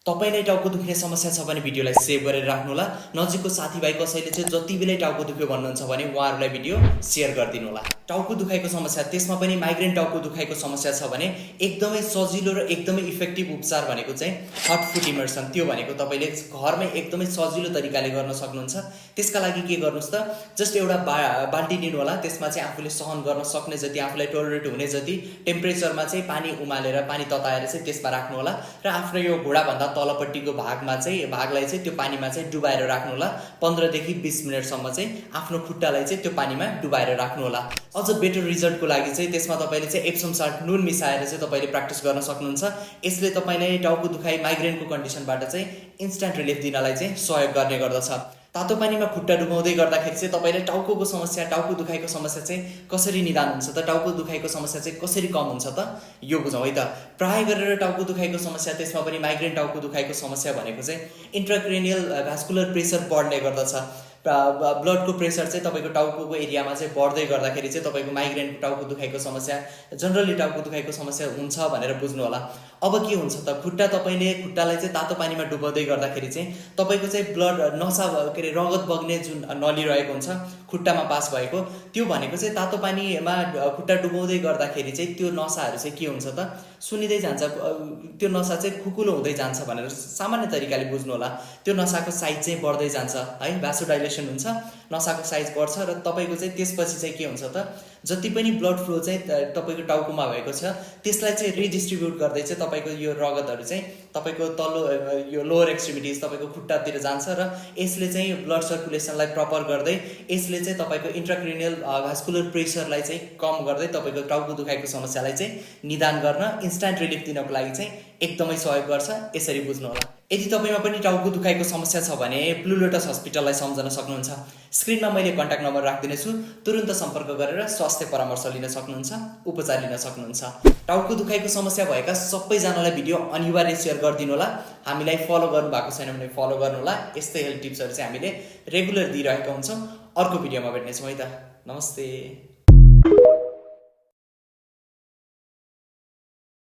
तपाईलाई टाउको दुख्ने समस्या छ भने भिडियोलाई सेभ गरेर राख्नु होला। नजिकको साथीभाइ कसैले चाहिँ जति बेलै टाउको दुख्यो भन्नुहुन्छ भने उहाँहरूलाई भिडियो सेयर गरिदिनु होला। टाउको दुखाइको समस्या, त्यसमा पनि माइग्रेन टाउको दुखाइको समस्या छ भने एकदमै सजिलो र एकदमै इफेक्टिभ उपचार भनेको चाहिँ हट फुट इमर्सन। त्यो भनेको तपाईँले घरमै एकदमै सजिलो तरिकाले गर्न सक्नुहुन्छ। त्यसका लागि के गर्नुहोस् त, जस्ट एउटा बाल्टी लिनु होला। त्यसमा चाहिँ आफूले सहन गर्न सक्ने जति, आफूलाई टोलरेट हुने जति टेम्परेचरमा चाहिँ पानी उमालेर, पानी तताएर चाहिँ त्यसमा राख्नु होला र आफ्नो यो घुँडाभन्दा तलपट्टिको भागलाई चाहिँ त्यो पानीमा चाहिँ डुबाएर राख्नु होला। 15 देखि 20 मिनटसम्म चाहिँ आफ्नो खुट्टालाई चाहिँ त्यो पानीमा डुबाएर राख्नु होला। अझ बेटर रिजल्टको लागि चाहिँ त्यसमा तपाईँले चाहिँ एप्सम साल्ट, नुन मिसाएर चाहिँ तपाईँले प्र्याक्टिस गर्न सक्नुहुन्छ। यसले तपाईँलाई टाउको दुखाइ, माइग्रेनको कन्डिसनबाट चाहिँ इन्स्ट्यान्ट रिलिफ दिनलाई चाहिँ सहयोग गर्ने गर्दछ। तातो पानीमा खुट्टा डुबाउँदै गर्दाखेरि चाहिँ तपाईँले टाउको समस्या, टाउको दुखाइको समस्या चाहिँ कसरी निदान हुन्छ त, टाउको दुखाइको समस्या चाहिँ कसरी कम हुन्छ त, यो बुझौँ है त। प्राय गरेर टाउको दुखाइको समस्या, त्यसमा पनि माइग्रेन टाउको दुखाइको समस्या भनेको चाहिँ इन्ट्राक्रेनियल भ्यास्कुलर प्रेसर बढ्ने गर्दछ। ब्लडको प्रेसर चाहिँ तपाईँको टाउको एरियामा चाहिँ बढ्दै गर्दाखेरि चाहिँ तपाईँको माइग्रेन टाउको दुखाइको समस्या, जनरली टाउको दुखाइको समस्या हुन्छ भनेर बुझ्नु होला। अब के हुन्छ त, खुट्टालाई चाहिँ तातो पानीमा डुबाउँदै गर्दाखेरि चाहिँ तपाईँको चाहिँ ब्लड नसा, के अरे रगत बग्ने जुन नली रहेको हुन्छ खुट्टामा पास भएको, त्यो भनेको चाहिँ तातो पानीमा खुट्टा डुबाउँदै गर्दाखेरि चाहिँ त्यो नसाहरू चाहिँ के हुन्छ त, सुनिँदै जान्छ। त्यो नसा चाहिँ खुकुलो हुँदै जान्छ भनेर सामान्य तरिकाले बुझ्नु होला। त्यो नसाको साइज चाहिँ बढ्दै जान्छ है, भ्यासोडाइलेसन हुन्छ, नसाको साइज बढ्छ र तपाईँको चाहिँ त्यसपछि चाहिँ के हुन्छ त, जति पनि ब्लड फ्लो चाहिँ तपाईँको टाउकोमा भएको छ त्यसलाई चाहिँ रिडिस्ट्रिब्युट गर्दै चाहिँ तपाईँको यो रगतहरू चाहिँ तपाईँको तल्लो यो लोवर एक्सट्रिमिटिज, तपाईँको खुट्टातिर जान्छ र यसले चाहिँ ब्लड सर्कुलेसनलाई प्रपर गर्दै, यसले चाहिँ तपाईँको इन्ट्राक्रेनियल भ्यास्कुलर प्रेसरलाई चाहिँ कम गर्दै तपाईँको टाउको दुखाइको समस्यालाई चाहिँ निदान गर्न, इन्स्ट्यान्ट रिलिफ दिनको लागि चाहिँ एकदमै सहयोग गर्छ। यसरी बुझ्नु होला। यदि तपाईँमा पनि टाउको दुखाइको समस्या छ भने ब्लू लोटस हस्पिटललाई सम्झन सक्नुहुन्छ। स्क्रिनमा मैले कन्ट्याक्ट नम्बर राखिदिनेछु, तुरुन्त सम्पर्क गरेर स्वास्थ्य परामर्श लिन सक्नुहुन्छ, उपचार लिन सक्नुहुन्छ। टाउको दुखाइको समस्या भएका सबैजनालाई भिडियो अनिवार्य सेयर गरिदिनु होला। हामीलाई फलो गर्नु भएको छैन भने फलो गर्नु होला। यस्तै हेल्थ टिप्सहरू चाहिँ हामीले रेगुलर दिइरहेका हुन्छौँ। अर्को भिडियोमा भेट्नेछौँ है त। नमस्ते।